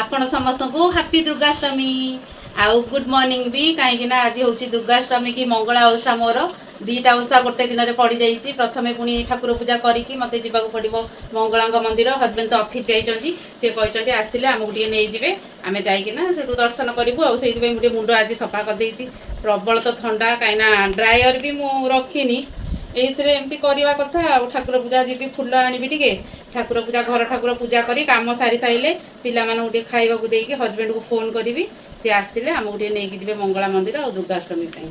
ଆପଣ ସମସ୍ତଙ୍କୁ ହାପି ଦୁର୍ଗାଷ୍ଟମୀ ଆଉ ଗୁଡ୍ ମର୍ଣ୍ଣିଂ ବି, କାହିଁକି ନା ଆଜି ହେଉଛି ଦୁର୍ଗାଷ୍ଟମୀ କି ମଙ୍ଗଳା ଓଷା। ମୋର 2ଟା ଓଷା ଗୋଟେ ଦିନରେ ପଡ଼ିଯାଇଛି। ପ୍ରଥମେ ପୁଣି ଠାକୁର ପୂଜା କରିକି ମୋତେ ଯିବାକୁ ପଡ଼ିବ ମଙ୍ଗଳାଙ୍କ ମନ୍ଦିର। ହଜବେଣ୍ଡ ତ ଅଫିସ୍ ଯାଇଛନ୍ତି, ସେ କହିଛନ୍ତି ଆସିଲେ ଆମକୁ ଟିକେ ନେଇଯିବେ, ଆମେ ଯାଇକିନା ସେଠୁ ଦର୍ଶନ କରିବୁ। ଆଉ ସେଇଥିପାଇଁ ମୁଁ ଟିକେ ମୁଣ୍ଡ ଆଜି ସଫା କରିଦେଇଛି। ପ୍ରବଳ ତ ଥଣ୍ଡା, କାହିଁକିନା ଡ୍ରାୟର ବି ମୁଁ ରଖିନି, ଏଇଥିରେ ଏମିତି କରିବା କଥା। ଆଉ ଠାକୁର ପୂଜା ଯିବି, ଫୁଲ ଆଣିବି ଟିକେ। ଠାକୁର ପୂଜା, ଘର ଠାକୁର ପୂଜା କରି କାମ ସାରି ସାରିଲେ ପିଲାମାନଙ୍କୁ ଟିକେ ଖାଇବାକୁ ଦେଇକି ହଜବେଣ୍ଡକୁ ଫୋନ୍ କରିବି। ସେ ଆସିଲେ ଆମକୁ ଟିକେ ନେଇକି ଯିବେ ମଙ୍ଗଳା ମନ୍ଦିର ଆଉ ଦୁର୍ଗାଷ୍ଟମୀ ପାଇଁ।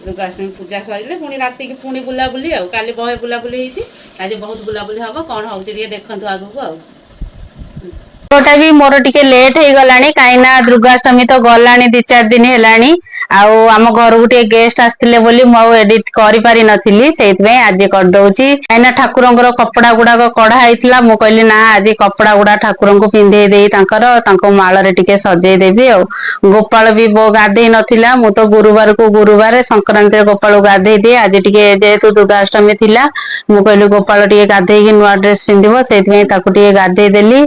ଦୁର୍ଗାଷ୍ଟମୀ ପୂଜା ସରିଲେ ପୁଣି ରାତିକି ପୁଣି ବୁଲାବୁଲି। ଆଉ କାଲି ବହେ ବୁଲାବୁଲି ହେଇଛି, ଆଜି ବହୁତ ବୁଲାବୁଲି ହବ। କ'ଣ ହଉଛି ଟିକେ ଦେଖନ୍ତୁ ଆଗକୁ। ଆଉ ଟା ବି ମୋର ଟିକେ ଲେଟ୍ ହେଇଗଲାଣି, କାହିଁକି ନା ଦୁର୍ଗାଷ୍ଟମୀ ତ ଗଲାଣି 2-4 ଦିନ ହେଲାଣି। ଆଉ ଆମ ଘରକୁ ଟିକେ ଗେଷ୍ଟ ଆସିଥିଲେ ବୋଲି ମୁଁ ଆଉ ଏଡିଟ କରିପାରି ନଥିଲି, ସେଇଥିପାଇଁ ଆଜି କରିଦଉଛି। କାହିଁକି ନା ଠାକୁରଙ୍କର କପଡା ଗୁଡାକ କଢା ହେଇଥିଲା। ମୁଁ କହିଲି ନା, ଆଜି କପଡା ଗୁଡା ଠାକୁରଙ୍କୁ ପିନ୍ଧେଇ ଦେଇ ତାଙ୍କର ତାଙ୍କ ମାଳରେ ଟିକେ ସଜେଇ ଦେବି। ଆଉ ଗୋପାଳ ବି ଗାଧେଇ ନଥିଲା। ମୁଁ ତ ଗୁରୁବାରକୁ ଗୁରୁବାର, ସଂକ୍ରାନ୍ତିରେ ଗୋପାଳକୁ ଗାଧେଇ ଦିଏ। ଆଜି ଟିକେ ଯେହେତୁ ଦୁର୍ଗାଷ୍ଟମୀ ଥିଲା, ମୁଁ କହିଲି ଗୋପାଳ ଟିକେ ଗାଧେଇକି ନୂଆ ଡ୍ରେସ ପିନ୍ଧିବ, ସେଇଥିପାଇଁ ତାକୁ ଟିକେ ଗାଧେଇ ଦେଲି।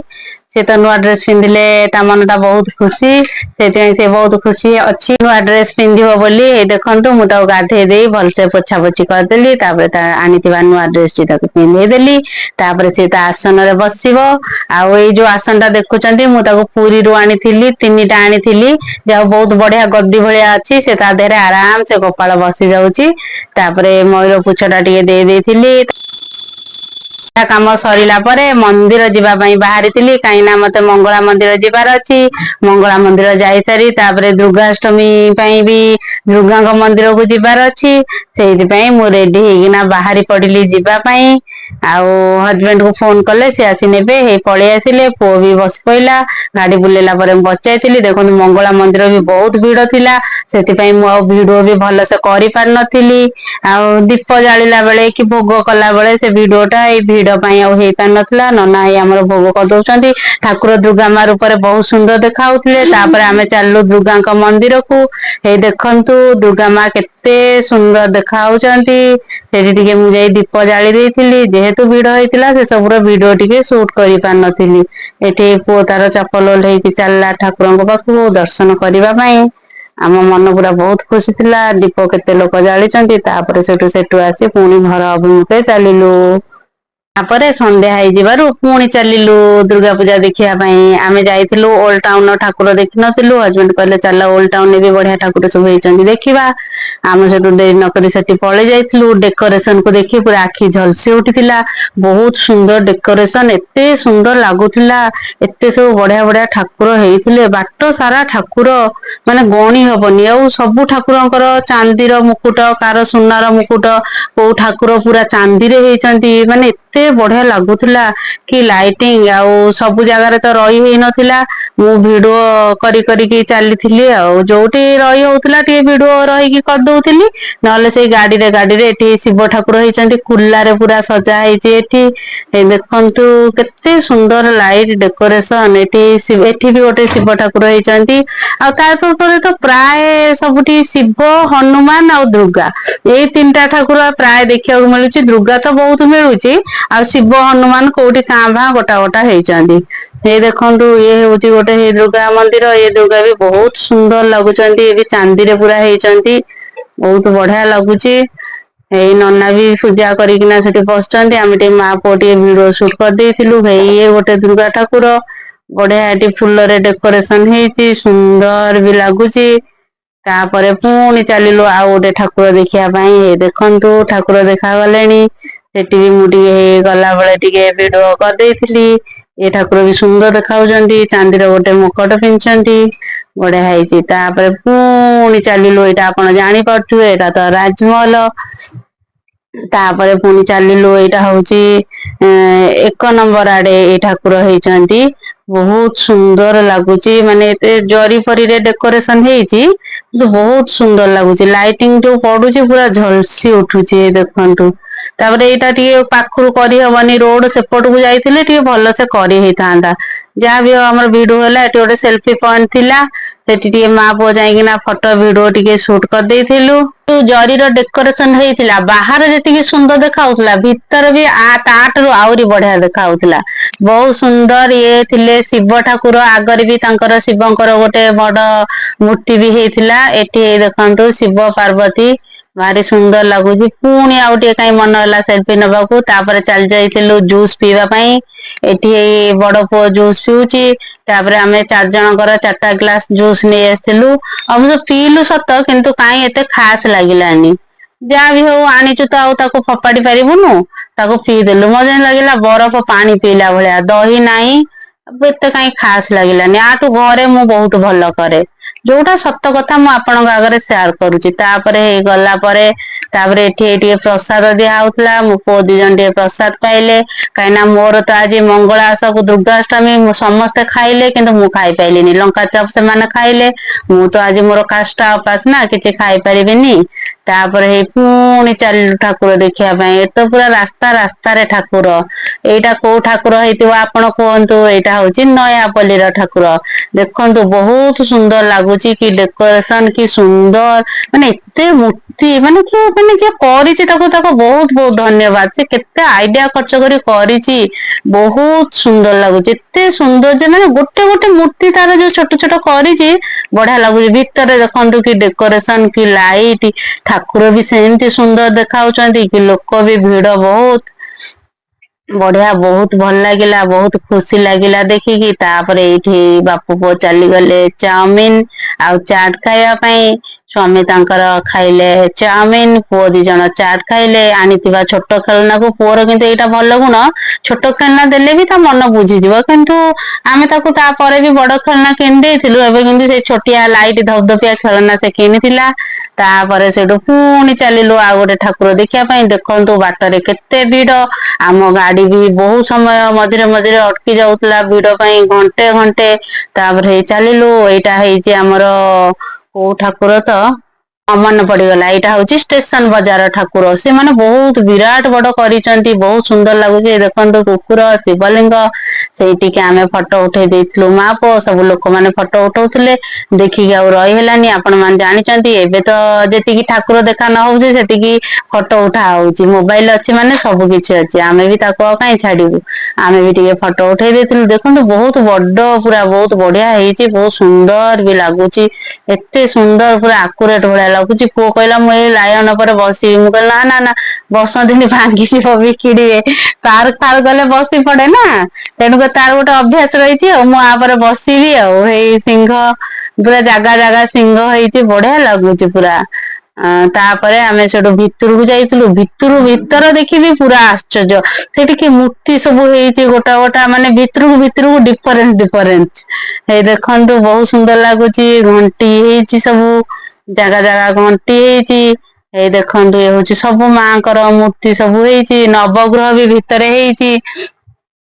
ସେ ତ ନୂଆ ଡ୍ରେସ ପିନ୍ଧିଲେ ତା ମନଟା ବହୁତ ଖୁସି, ସେଥିପାଇଁ ସେ ବହୁତ ଖୁସି ଅଛି ନୂଆ ଡ୍ରେସ ପିନ୍ଧିବ ବୋଲି। ଏଇ ଦେଖନ୍ତୁ, ମୁଁ ତାକୁ ଗାଧେଇ ଦେଇ ଭଲସେ ପୋଛା ପୋଛି କରିଦେଲି। ତାପରେ ତା ଆଣିଥିବା ନୂଆ ଡ୍ରେସ ଟି ତାକୁ ପିନ୍ଧେଇ ଦେଲି। ତାପରେ ସେ ତା ଆସନରେ ବସିବ। ଆଉ ଏଇ ଯୋଉ ଆସନ ଟା ଦେଖୁଛନ୍ତି, ମୁଁ ତାକୁ ପୁରୀରୁ ଆଣିଥିଲି, ତିନିଟା ଆଣିଥିଲି। ଯାହା ବହୁତ ବଢିଆ ଗଦି ଭଳିଆ ଅଛି, ସେ ତା ଦେହରେ ଆରାମ ସେ ଗୋପାଳ ବସି ଯାଉଛି। ତାପରେ ମୟୂର ପୁଚ୍ଛ ଟା ଟିକେ ଦେଇ ଦେଇଥିଲି। କାମ ସରିଲା ପରେ ମନ୍ଦିର ଯିବା ପାଇଁ ବାହାରିଥିଲି, କାହିଁକି ନା ମତେ ମଙ୍ଗଳା ମନ୍ଦିର ଯିବାର ଅଛି। ମଙ୍ଗଳା ମନ୍ଦିର ଯାଇସାରି ତାପରେ ଦୁର୍ଗାଷ୍ଟମୀ ପାଇଁ ବି ଦୁର୍ଗାଙ୍କ ମନ୍ଦିରକୁ ଯିବାର ଅଛି। ସେଇଥିପାଇଁ ମୁଁ ରେଡି ହେଇକିନା ବାହାରି ପଡିଲି ଯିବା ପାଇଁ। ଆଉ ହଜବେଣ୍ଡ କୁ ଫୋନ କଲେ ସେ ଆସି ନେବେ, ହେଇ ପଳେଇ ଆସିଲେ। ପୁଅ ବି ବସି ପଇଲା। ଗାଡି ବୁଲେଇଲା ପରେ ମୁଁ ବସିଯାଇଥିଲି। ଦେଖନ୍ତୁ, ମଙ୍ଗଳା ମନ୍ଦିର ବି ବହୁତ ଭିଡ ଥିଲା, ସେଥିପାଇଁ ମୁଁ ଆଉ ଭିଡିଓ ବି ଭଲସେ କରିପାରିନଥିଲି। ଆଉ ଦୀପ ଜାଳିଲା ବେଳେ କି ଭୋଗ କଲା ବେଳେ ସେ ଭିଡିଓ ଟା ଏଇ ଭିଡ ପାଇଁ ଆଉ ହେଇପାରିନଥିଲା। ନନା ଏଇ ଆମର ଭୋଗ କରିଦଉଛନ୍ତି। ଠାକୁର ଦୁର୍ଗା ମା ରୂପରେ ବହୁତ ସୁନ୍ଦର ଦେଖାଉଥିଲେ। ତାପରେ ଆମେ ଚାଲିଲୁ ଦୁର୍ଗାଙ୍କ ମନ୍ଦିରକୁ। ଏଇ ଦେଖନ୍ତୁ, ଦୁର୍ଗା ମା କେତେ ସୁନ୍ଦର ଦେଖା ହଉଛନ୍ତି। ସେଠି ଟିକେ ମୁଁ ଯାଇ ଦୀପ ଜାଳି ଦେଇଥିଲି। ଯେହେତୁ ଭିଡ ହେଇଥିଲା, ସେ ସବୁର ଭିଡିଓ ଟିକେ ସୁଟ କରିପାରିନଥିଲି। ଏଠି ପୁଅ ତାର ଚପଲ ଓହ୍ଲେଇକି ଚାଲିଲା ଠାକୁରଙ୍କ ପାଖକୁ ଦର୍ଶନ କରିବା ପାଇଁ। ଆମ ମନ ପୁରା ବହୁତ ଖୁସି ଥିଲା। ଦୀପ କେତେ ଲୋକ ଜାଳିଛନ୍ତି। ତାପରେ ସେଠୁ ସେଠୁ ଆସି ପୁଣି ଘର ଅଭିମୁଖେ ଚାଲିଲୁ। ତାପରେ ସନ୍ଧ୍ୟା ହେଇଯିବାରୁ ପୁଣି ଚାଲିଲୁ ଦୁର୍ଗା ପୂଜା ଦେଖିବା ପାଇଁ। ଆମେ ଯାଇଥିଲୁ ଓଲ୍ଡ ଟାଉନ, ଠାକୁର ଦେଖିନଥିଲୁ। ହଜବେଣ୍ଡ କହିଲେ, ଚାଲ, ଓଲ୍ଡ ଟାଉନ ରେ ବି ବଢିଆ ଠାକୁର ସବୁ ହେଇଛନ୍ତି, ଦେଖିବା। ଆମେ ସେଠୁ ଡେରି ନକରି ସେଠି ପଳେଇ ଯାଇଥିଲୁ। ଡେକୋରେସନ କୁ ଦେଖି ପୁରା ଆଖି ଝଲସି ଉଠିଥିଲା। ବହୁତ ସୁନ୍ଦର ଡେକୋରେସନ, ଏତେ ସୁନ୍ଦର ଲାଗୁଥିଲା। ଏତେ ସବୁ ବଢିଆ ବଢିଆ ଠାକୁର ହେଇଥିଲେ, ବାଟ ସାରା ଠାକୁର, ମାନେ ଗଣି ହବନି। ଆଉ ସବୁ ଠାକୁରଙ୍କର ଚାନ୍ଦିର ମୁକୁଟ, କାର ସୁନାର ମୁକୁଟ, କୋଉ ଠାକୁର ପୁରା ଚାନ୍ଦିରେ ହେଇଛନ୍ତି। ମାନେ ଏତେ ବଢିଆ ଲାଗୁଥିଲା କି ଲାଇଟିଂ। ଆଉ ସବୁ ଜାଗାରେ ତ ରହି ହେଇନଥିଲା, ମୁଁ ଭିଡିଓ କରି କରିକି ଚାଲିଥିଲି। ଆଉ ଯୋଉଠି ରହି ହଉଥିଲା, ଟିକେ ଭିଡିଓ ରହିକି କରିଦଉଥିଲି, ନହେଲେ ସେଇ ଗାଡିରେ ଗାଡିରେ। ଏଠି ଶିବ ଠାକୁର ହେଇଛନ୍ତି, କୁଲାରେ ପୁରା ସଜା ହେଇଛି ଏଠି। ଏ ଦେଖନ୍ତୁ, କେତେ ସୁନ୍ଦର ଲାଇଟ ଡେକୋରେସନ ଏଠି। ଏଠି ବି ଗୋଟେ ଶିବ ଠାକୁର ହେଇଛନ୍ତି। ଆଉ ତା ଉପରେ ତ ପ୍ରାୟ ସବୁଠି ଶିବ, ହନୁମାନ ଆଉ ଦୁର୍ଗା, ଏଇ ତିନିଟା ଠାକୁର ପ୍ରାୟ ଦେଖିବାକୁ ମିଳୁଛି। ଦୁର୍ଗା ତ ବହୁତ ମିଳୁଛି, ଆଉ ଶିବ, ହନୁମାନ କୋଉଠି କାଁ ଭାଁ ଗୋଟା ଗୋଟା ହେଇଛନ୍ତି। ଏଇ ଦେଖନ୍ତୁ, ଇଏ ହଉଛି ଗୋଟେ ହେଇ ଦୁର୍ଗା ମନ୍ଦିର। ଏ ଦୁର୍ଗା ବି ବହୁତ ସୁନ୍ଦର ଲାଗୁଛନ୍ତି। ଏ ବି ଚାନ୍ଦିରେ ପୁରା ହେଇଛନ୍ତି, ବହୁତ ବଢିଆ ଲାଗୁଛି। ଏଇ ନନା ବି ପୂଜା କରିକିନା ସେଠି ବସିଛନ୍ତି। ଆମେ ଟିକେ ମା ପୁଅ ଟିକେ ଭିଡିଓ ସୁଟ କରିଦେଇଥିଲୁ। ହେଇ ଇଏ ଗୋଟେ ଦୁର୍ଗା ଠାକୁର, ବଢିଆ ଏଠି ଫୁଲରେ ଡେକୋରେସନ ହେଇଛି, ସୁନ୍ଦର ବି ଲାଗୁଛି। ତାପରେ ପୁଣି ଚାଲିଲୁ ଆଉ ଗୋଟେ ଠାକୁର ଦେଖିବା ପାଇଁ। ଏଇ ଦେଖନ୍ତୁ, ଠାକୁର ଦେଖାଗଲେଣି। ସେଠି ବି ମୁଁ ଟିକେ ଗଲା ବେଳେ ଟିକେ ଭିଡିଓ କରିଦେଇଥିଲି। ଏ ଠାକୁର ବି ସୁନ୍ଦର ଦେଖାଉଛନ୍ତି, ଚାନ୍ଦିର ଗୋଟେ ମୁକଟ ପିନ୍ଧିଛନ୍ତି, ବଢିଆ ହେଇଛି। ତାପରେ ପୁଣି ଚାଲିଲୁ, ଏଇଟା ଆପଣ ଜାଣିପାରୁଥିବେ, ଏଇଟା ତ ରାଜମହଲ। ତାପରେ ପୁଣି ଚାଲିଲୁ, ଏଇଟା ହଉଛି 1 ନମ୍ବର ଆଡେ ଏଇ ଠାକୁର ହେଇଛନ୍ତି। ବହୁତ ସୁନ୍ଦର ଲାଗୁଛି। ମାନେ ଏତେ ଜରି ଫରିରେ ଡେକୋରେସନ ହେଇଛି, କିନ୍ତୁ ବହୁତ ସୁନ୍ଦର ଲାଗୁଛି। ଲାଇଟିଂ ଯୋଉ ପଡୁଛି, ପୁରା ଝଲସି ଉଠୁଛି। ଏ ଦେଖନ୍ତୁ। ତାପରେ ଏଇଟା ଟିକେ ପାଖରୁ କରିହବନି, ରୋଡ ସେପଟକୁ ଯାଇଥିଲେ ଟିକେ ଭଲସେ କରି ହେଇଥାନ୍ତା। ଯାହା ବି ହଉ ଆମର ଭିଡିଓ ହେଲା। ଏଠି ଗୋଟେ ସେଲଫି ପଏଣ୍ଟ ଥିଲା, ସେଠି ଟିକେ ମା ପୁଅ ଯାଇକିନା ଫଟୋ ଭିଡିଓ ଟିକେ ସୁଟ କରିଦେଇଥିଲୁ। ଯୋଉ ଜରିର ଡେକୋରେସନ ହେଇଥିଲା, ବାହାର ଯେତିକି ସୁନ୍ଦର ଦେଖାଉଥିଲା, ଭିତର ବି ତାଠାରୁ ଆହୁରି ବଢିଆ ଦେଖାଉଥିଲା। ବହୁତ ସୁନ୍ଦର ଇଏ ଥିଲେ ଶିବ ଠାକୁର। ଆଗରେ ବି ତାଙ୍କର ଶିବଙ୍କର ଗୋଟେ ବଡ ମୂର୍ତ୍ତି ବି ହେଇଥିଲା। ଏଠି ଦେଖନ୍ତୁ ଶିବ ପାର୍ବତୀ, ଭାରି ସୁନ୍ଦର ଲାଗୁଛି। ପୁଣି ଆଉ ଟିକେ କାଇଁ ମନ ହେଲା ସେଲଫି ନବାକୁ। ତାପରେ ଚାଲି ଯାଇଥିଲୁ ଜୁସ୍ ପିଇବା ପାଇଁ। ଏଠି ଏଇ ବଡ ପୁଅ ଜୁସ୍ ପିଉଛି। ତାପରେ ଆମେ ଚାରି ଜଣଙ୍କର ଚାରିଟା ଗ୍ଲାସ ଜୁସ୍ ନେଇ ଆସିଥିଲୁ। ଅବଶ୍ୟ ପିଇଲୁ ସତ, କିନ୍ତୁ କାଇଁ ଏତେ ଖାସ ଲାଗିଲାନି। ଯାହା ବି ହଉ, ଆଣିଛୁ ତ ଆଉ ତାକୁ ଫୋପାଡି ପାରିବୁନୁ, ତାକୁ ପିଇଦେଲୁ। ମତେ ଯେମିତି ଲାଗିଲା ବରଫ ପାଣି ପିଇଲା ଭଳିଆ, ଦହି ନାହିଁ, ଏତେ କାଇଁ ଖାସ ଲାଗିଲାନି। ଆଠୁ ଘରେ ମୁଁ ବହୁତ ଭଲ କରେ, ଯୋଉଟା ସତ କଥା ମୁଁ ଆପଣଙ୍କ ଆଗରେ ସେୟାର କରୁଛି। ତାପରେ ହେଇଗଲା ପରେ ତାପରେ ଏଠି ଟିକେ ପ୍ରସାଦ ଦିଆ ହଉଥିଲା। ମୋ ପୁଅ ଦି ଜଣ ଟିକେ ପ୍ରସାଦ ପାଇଲେ, କାହିଁକିନା ମୋର ତ ଆଜି ମଙ୍ଗଳା ଓଷାକୁ ଦୁର୍ଗାଷ୍ଟମୀ। ମୁଁ ସମସ୍ତେ ଖାଇଲେ କିନ୍ତୁ ମୁଁ ଖାଇପାଇଲିନି। ଲଙ୍କା ଚପ୍ ସେମାନେ ଖାଇଲେ, ମୁଁ ତ ଆଜି ମୋର କାଷ୍ଟା ଉପାସ ନା, କିଛି ଖାଇପାରିବିନି। ତାପରେ ହେଇ ପୁଣି ଚାଲିଲୁ ଠାକୁର ଦେଖିବା ପାଇଁ। ଏ ତ ପୁରା ରାସ୍ତା ରାସ୍ତାରେ ଠାକୁର। ଏଇଟା କୋଉ ଠାକୁର ହେଇଥିବ ଆପଣ କୁହନ୍ତୁ? ଏଇଟା ହଉଛି ନୟାପଲ୍ଲୀର ଠାକୁର। ଦେଖନ୍ତୁ ବହୁତ ସୁନ୍ଦର ଲାଗୁଛି, କି ଡେକୋରେସନ, କି ସୁନ୍ଦର, ମାନେ ଏତେ ମୂର୍ତ୍ତି, ମାନେ କିଏ, ମାନେ ଯିଏ କରିଛି ତାକୁ ତାକୁ ବହୁତ ବହୁତ ଧନ୍ୟବାଦ। ସେ କେତେ ଆଇଡିଆ ଖର୍ଚ୍ଚ କରି କରିଛି। ବହୁତ ସୁନ୍ଦର ଲାଗୁଛି, ଏତେ ସୁନ୍ଦର ଯେ ମାନେ ଗୋଟେ ଗୋଟେ ମୂର୍ତ୍ତି ତାର ଯୋଉ ଛୋଟ ଛୋଟ କରିଛି, ବଢିଆ ଲାଗୁଛି। ଭିତରେ ଦେଖନ୍ତୁ କି ଡେକୋରେସନ, କି ଲାଇଟ, ଠାକୁର ବି ସେମିତି ସୁନ୍ଦର ଦେଖାଉଛନ୍ତି, କି ଲୋକ ବି ଭିଡ ବହୁତ ବଢିଆ। ବହୁତ ଭଲ ଲାଗିଲା, ବହୁତ ଖୁସି ଲାଗିଲା ଦେଖିକି। ତାପରେ ଏଇଠି ବାପୁ ପୁଅ ଚାଲିଗଲେ ଚାଉମିନ ଆଉ ଚାଟ ଖାଇବା ପାଇଁ। ସ୍ୱାମୀ ତାଙ୍କର ଖାଇଲେ ଚାଉମିନ, ପୁଅ ଦି ଜଣ ଚାଟ ଖାଇଲେ ଆଣିଥିବା ଛୋଟ ଖେଳନାକୁ। ପୁଅର କିନ୍ତୁ ଏଇଟା ଭଲ ଗୁଣ, ଛୋଟ ଖେଳନା ଦେଲେ ବି ତା ମନ ବୁଝିଯିବ। କିନ୍ତୁ ଆମେ ତାକୁ ତାପରେ ବି ବଡ ଖେଳନା କିଣି ଦେଇଥିଲୁ, ଏବେ କିନ୍ତୁ ସେଇ ଛୋଟିଆ ଲାଇଟ ଧପଧପିଆ ଖେଳନା ସେ କିଣିଥିଲା। ତାପରେ ସେଠୁ ପୁଣି ଚାଲିଲୁ ଆଉ ଗୋଟେ ଠାକୁର ଦେଖିବା ପାଇଁ। ଦେଖନ୍ତୁ ବାଟରେ କେତେ ଭିଡ। ଆମ ଗାଡି ବି ବହୁତ ସମୟ ମଝିରେ ମଝିରେ ଅଟକି ଯାଉଥିଲା ଭିଡ ପାଇଁ, ଘଣ୍ଟେ ଘଣ୍ଟେ। ତାପରେ ହେଇ ଚାଲିଲୁ। ଏଇଟା ହେଇଛି ଆମର କୋଉ ଠାକୁର ତ ମନେ ପଡିଗଲା, ଏଇଟା ହଉଛି ଷ୍ଟେସନ ବଜାର ଠାକୁର। ସେମାନେ ବହୁତ ବିରାଟ ବଡ କରିଛନ୍ତି, ବହୁତ ସୁନ୍ଦର ଲାଗୁଛି। ଦେଖନ୍ତୁ କୁକୁର, ଶିବଲିଙ୍ଗ, ସେଇଠିକି ଆମେ ଫଟୋ ଉଠେଇ ଦେଇଥିଲୁ ମା ପୁଅ। ସବୁ ଲୋକମାନେ ଫଟୋ ଉଠଉଥିଲେ, ଦେଖିକି ଆଉ ରହି ହେଲାନି। ଆପଣ ମାନେ ଜାଣିଛନ୍ତି, ଏବେ ତ ଯେତିକି ଠାକୁର ଦେଖା ନ ହଉଛି ସେତିକି ଫଟୋ ଉଠା ହଉଛି। ମୋବାଇଲ ଅଛି ମାନେ ସବୁ କିଛି ଅଛି, ଆମେ ବି ତାକୁ ଆଉ କାହିଁ ଛାଡିବୁ? ଆମେ ବି ଟିକେ ଫଟୋ ଉଠେଇ ଦେଇଥିଲୁ। ଦେଖନ୍ତୁ ବହୁତ ବଡ, ପୁରା ବହୁତ ବଢିଆ ହେଇଛି, ବହୁତ ସୁନ୍ଦର ବି ଲାଗୁଛି। ଏତେ ସୁନ୍ଦର, ପୁରା ଆକୁରେଟ ଭଳିଆ ଲାଗୁଛି। ପୁଅ କହିଲା ମୁଁ ଏଇ ଲାୟନ ଉପରେ ବସିବି। ମୁଁ କହିଲି ନା ନା ନା, ବସନ୍ତିନି, ଭାଙ୍ଗିଯିବ, ବିକିଡିବେ। ପାର୍କ ଫାର୍କ ଗଲେ ବସି ପଡେ ନା, ତେଣୁକରି ତାର ଗୋଟେ ଅଭ୍ୟାସ ରହିଛି ଆଉ, ମୁଁ ଆ ପରେ ବସିବି। ଆଉ ଏଇ ସିଂହ, ପୁରା ଜାଗା ଜାଗା ସିଂହ ହେଇଛି, ବଢିଆ ଲାଗୁଛି ପୁରା। ତାପରେ ଆମେ ସେଠୁ ଭିତରକୁ ଯାଇଥିଲୁ। ଭିତରୁ ଭିତର ଦେଖିବି ପୁରା ଆଶ୍ଚର୍ଯ୍ୟ। ସେଠି କି ମୂର୍ତ୍ତି ସବୁ ହେଇଛି ଗୋଟା ଗୋଟା, ମାନେ ଭିତରକୁ ଭିତରକୁ ଡିଫରେନ୍ସ ଡିଫରେନ୍ସ। ହେଇ ଦେଖନ୍ତୁ ବହୁତ ସୁନ୍ଦର ଲାଗୁଛି। ଘଣ୍ଟି ହେଇଛି, ସବୁ ଜାଗା ଜାଗା ଘଣ୍ଟି ହେଇଛି। ଏଇ ଦେଖନ୍ତୁ, ଏ ହଉଛି ସବୁ ମାଙ୍କର ମୂର୍ତ୍ତି ସବୁ ହେଇଛି। ନବଗ୍ରହ ବି ଭିତରେ ହେଇଛି।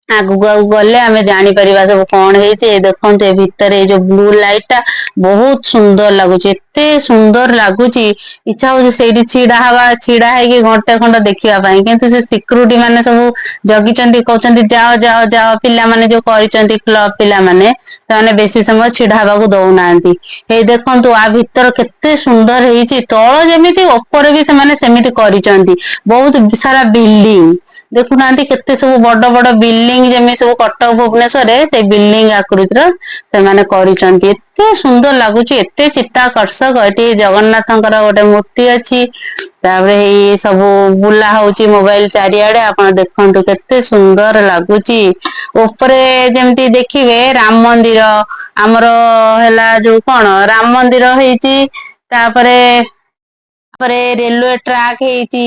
ଆଗକୁ ଆଗକୁ ଗଲେ ଆମେ ଜାଣିପାରିବା ସବୁ କଣ ହେଇଛି। ଏ ଦେଖନ୍ତୁ, ଏ ଭିତରେ ଏଇ ଯୋଉ ବ୍ଲୁ ଲାଇଟ ଟା ବହୁତ ସୁନ୍ଦର ଲାଗୁଛି। ଏତେ ସୁନ୍ଦର ଲାଗୁଛି, ଇଚ୍ଛା ହଉଛି ସେଇଠି ଛିଡା ହବା, ଛିଡା ହେଇକି ଘଣ୍ଟେ ଖଣ୍ଡ ଦେଖିବା ପାଇଁ। କିନ୍ତୁ ସେ ସିକ୍ୟୁରିଟି ମାନେ ସବୁ ଜଗିଛନ୍ତି, କହୁଛନ୍ତି ଯାଅ ଯାଅ ଯାଅ। ପିଲାମାନେ ଯୋଉ କରିଛନ୍ତି କ୍ଲବ ପିଲାମାନେ, ସେମାନେ ବେଶୀ ସମୟ ଛିଡା ହବାକୁ ଦଉନାହାନ୍ତି। ଏଇ ଦେଖନ୍ତୁ ଆ ଭିତର କେତେ ସୁନ୍ଦର ହେଇଛି। ତଳ ଯେମିତି ଉପରେ ବି ସେମାନେ ସେମିତି କରିଛନ୍ତି। ବହୁତ ସାରା ବିଲ୍ଡିଂ ଦେଖୁନାହାନ୍ତି, କେତେ ସବୁ ବଡ ବଡ ବିଲ୍ଡିଂ, ଯେମିତି ସବୁ କଟକ ଭୁବନେଶ୍ୱରରେ, ସେଇ ବିଲ୍ଡିଂ ଆକୃତିର ସେମାନେ କରିଛନ୍ତି। ଏତେ ସୁନ୍ଦର ଲାଗୁଛି, ଏତେ ଚିତ୍ତାକର୍ଷକ। ଏଠି ଜଗନ୍ନାଥଙ୍କର ଗୋଟେ ମୂର୍ତ୍ତି ଅଛି। ତାପରେ ଏଇ ସବୁ ବୁଲା ହଉଛି ମୋବାଇଲ ଚାରିଆଡେ। ଆପଣ ଦେଖନ୍ତୁ କେତେ ସୁନ୍ଦର ଲାଗୁଛି। ଉପରେ ଯେମିତି ଦେଖିବେ ରାମ ମନ୍ଦିର, ଆମର ହେଲା ଯୋଉ କଣ ରାମ ମନ୍ଦିର ହେଇଛି, ତାପରେ ତାପରେ ରେଲୱେ ଟ୍ରାକ୍ ହେଇଛି,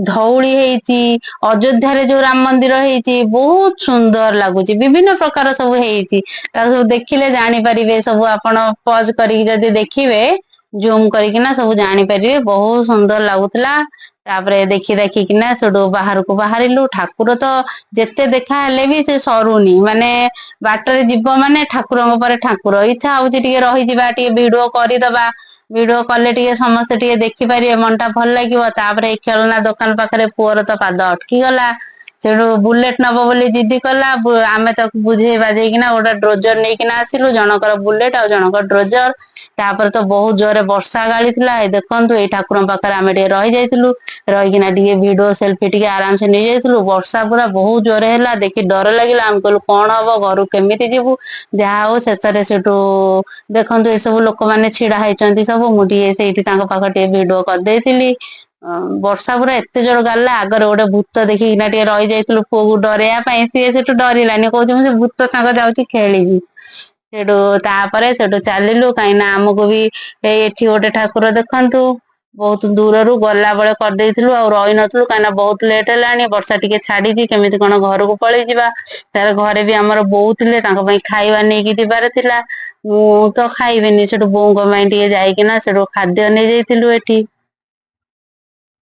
ଧଉଳି ହେଇଛି, ଅଯୋଧ୍ୟାରେ ଯୋଉ ରାମ ମନ୍ଦିର ହେଇଛି, ବହୁତ ସୁନ୍ଦର ଲାଗୁଛି। ବିଭିନ୍ନ ପ୍ରକାର ସବୁ ହେଇଛି, ତାକୁ ସବୁ ଦେଖିଲେ ଜାଣିପାରିବେ ସବୁ। ଆପଣ ପଜ କରିକି ଯଦି ଦେଖିବେ, ଜୁମ କରିକିନା ସବୁ ଜାଣିପାରିବେ। ବହୁତ ସୁନ୍ଦର ଲାଗୁଥିଲା। ତାପରେ ଦେଖି ଦେଖିକିନା ସେଠୁ ବାହାରକୁ ବାହାରିଲୁ। ଠାକୁର ତ ଯେତେ ଦେଖା ହେଲେ ବି ସେ ସରୁନି, ମାନେ ବାଟରେ ଯିବ ମାନେ ଠାକୁରଙ୍କ ପରେ ଠାକୁର। ଇଚ୍ଛା ହଉଛି ଟିକେ ରହିଯିବା, ଟିକେ ଭିଡିଓ କରିଦବା। ଭିଡିଓ କଲେ ଟିକେ ସମସ୍ତେ ଟିକେ ଦେଖିପାରିବେ, ମନଟା ଭଲ ଲାଗିବ। ତାପରେ ଏଇ ଖେଳନା ଦୋକାନ ପାଖରେ ପୁଅର ତ ପାଦ ଅଟକି ଗଲା। ସେଠୁ ବୁଲେଟ ନବ ବୋଲି ଜିଦି କଲା। ଆମେ ତାକୁ ବୁଝେଇ ବାଝେଇକିନା ଗୋଟେ ଡ୍ରୋଜର ନେଇକିନା ଆସିଲୁ, ଜଣଙ୍କର ବୁଲେଟ ଆଉ ଜଣଙ୍କର ଡ୍ରୋଜର। ତାପରେ ତ ବହୁତ ଜୋରେ ବର୍ଷା ଗାଳିଥିଲା। ଏଇ ଦେଖନ୍ତୁ, ଏଇ ଠାକୁରଙ୍କ ପାଖରେ ଆମେ ଟିକେ ରହିଯାଇଥିଲୁ, ରହିକିନା ଟିକେ ଭିଡିଓ ସେଲଫି ଟିକେ ଆରାମସେ ନେଇଯାଇଥିଲୁ। ବର୍ଷା ପୁରା ବହୁତ ଜୋରେ ହେଲା, ଦେଖି ଡର ଲାଗିଲା। ଆମେ କହିଲୁ କଣ ହବ, ଘରୁ କେମିତି ଯିବୁ? ଯାହା ହଉ, ଶେଷରେ ସେଠୁ ଦେଖନ୍ତୁ, ଏସବୁ ଲୋକମାନେ ଛିଡା ହେଇଛନ୍ତି ସବୁ। ମୁଁ ଟିକେ ସେଇଠି ତାଙ୍କ ପାଖରେ ଟିକେ ଭିଡିଓ କରିଦେଇଥିଲି। ବର୍ଷା ପୁରା ଏତେ ଜୋର ଗାଳିଲା। ଆଗରେ ଗୋଟେ ଭୂତ ଦେଖିକିନା ଟିକେ ରହିଯାଇଥିଲୁ ପୁଅକୁ ଡରେଇବା ପାଇଁ। ସିଏ ସେଠୁ ଡରିଲାନି, କହୁଛି ମୁଁ ସେ ଭୂତ ସାଙ୍ଗ ଯାଉଛି ଖେଳିବି। ସେଠୁ ତାପରେ ସେଠୁ ଚାଲିଲୁ, କାହିଁକି ନା ଆମକୁ ବି ଏଇ ଏଠି ଗୋଟେ ଠାକୁର ଦେଖନ୍ତୁ। ବହୁତ ଦୂରରୁ ଗଲା ବେଳେ କରିଦେଇଥିଲୁ, ଆଉ ରହିନଥିଲୁ, କାହିଁକିନା ବହୁତ ଲେଟ୍ ହେଲାଣି, ବର୍ଷା ଟିକେ ଛାଡିଛି, କେମିତି କଣ ଘରକୁ ପଳେଇ ଯିବା। ତାର ଘରେ ବି ଆମର ବୋଉ ଥିଲେ, ତାଙ୍କ ପାଇଁ ଖାଇବା ନେଇକି ଯିବାର ଥିଲା। ମୁଁ ତ ଖାଇବିନି, ସେଠୁ ବୋଉଙ୍କ ପାଇଁ ଟିକେ ଯାଇକିନା ସେଠୁ ଖାଦ୍ୟ ନେଇଯାଇଥିଲୁ ଏଠି।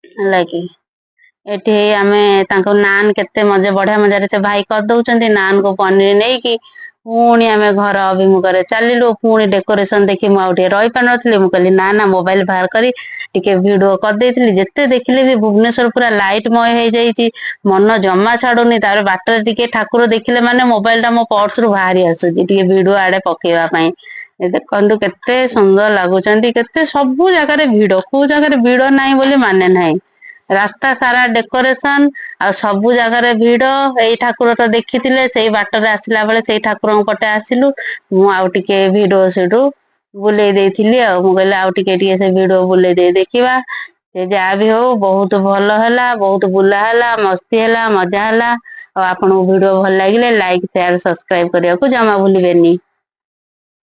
ହେଲା କି, ଏଠି ଆମେ ତାଙ୍କ ନାନ୍ କେତେ ମଜା, ବଢିଆ ମଜାରେ ସେ ଭାଇ କରିଦଉଛନ୍ତି। ନାନ୍ କୁ ପନିର ନେଇକି ପୁଣି ଆମେ ଘର ଅଭିମୁଖରେ ଚାଲିଲୁ। ପୁଣି ଡେକୋରେସନ ଦେଖି ମୁଁ ଆଉ ଟିକେ ରହିପାରୁନଥିଲି। ମୁଁ କହିଲି ନା ନା, ମୋବାଇଲ ବାହାର କରି ଟିକେ ଭିଡିଓ କରିଦେଇଥିଲି। ଯେତେ ଦେଖିଲେ ବି ଭୁବନେଶ୍ୱର ପୁରା ଲାଇଟମୟ ହେଇଯାଇଛି, ମନ ଜମା ଛାଡୁନି। ତାପରେ ବାଟରେ ଟିକେ ଠାକୁର ଦେଖିଲେ ମାନେ ମୋବାଇଲ ଟା ମୋ ପର୍ସ ରୁ ବାହାରି ଆସୁଛି ଟିକେ ଭିଡିଓ ଆଡେ ପକେଇବା ପାଇଁ। ଏ ଦେଖନ୍ତୁ, କେତେ ସୁନ୍ଦର ଲାଗୁଛନ୍ତି, କେତେ ସବୁ ଜାଗାରେ ଭିଡ। କୋଉ ଜାଗାରେ ଭିଡ ନାହିଁ ବୋଲି ମାନେ ନାହିଁ। ରାସ୍ତା ସାରା ଡେକୋରେସନ ଆଉ ସବୁ ଜାଗାରେ ଭିଡ। ଏଇ ଠାକୁର ତ ଦେଖିଥିଲେ, ସେଇ ବାଟରେ ଆସିଲା ବେଳେ ସେଇ ଠାକୁରଙ୍କ ପଟେ ଆସିଲୁ। ମୁଁ ଆଉ ଟିକେ ଭିଡିଓ ସେଠୁ ବୁଲେଇ ଦେଇଥିଲି। ଆଉ ମୁଁ କହିଲି ଆଉ ଟିକେ ଟିକେ ସେ ଭିଡିଓ ବୁଲେଇ ଦେଇ ଦେଖିବା। ସେ ଯାହା ବି ହଉ, ବହୁତ ଭଲ ହେଲା, ବହୁତ ବୁଲା ହେଲା, ମସ୍ତି ହେଲା, ମଜା ହେଲା। ଆଉ ଆପଣଙ୍କୁ ଭିଡିଓ ଭଲ ଲାଗିଲେ ଲାଇକ୍, ସେୟାର, ସବସ୍କ୍ରାଇବ କରିବାକୁ ଜମା ଭୁଲିବେନି।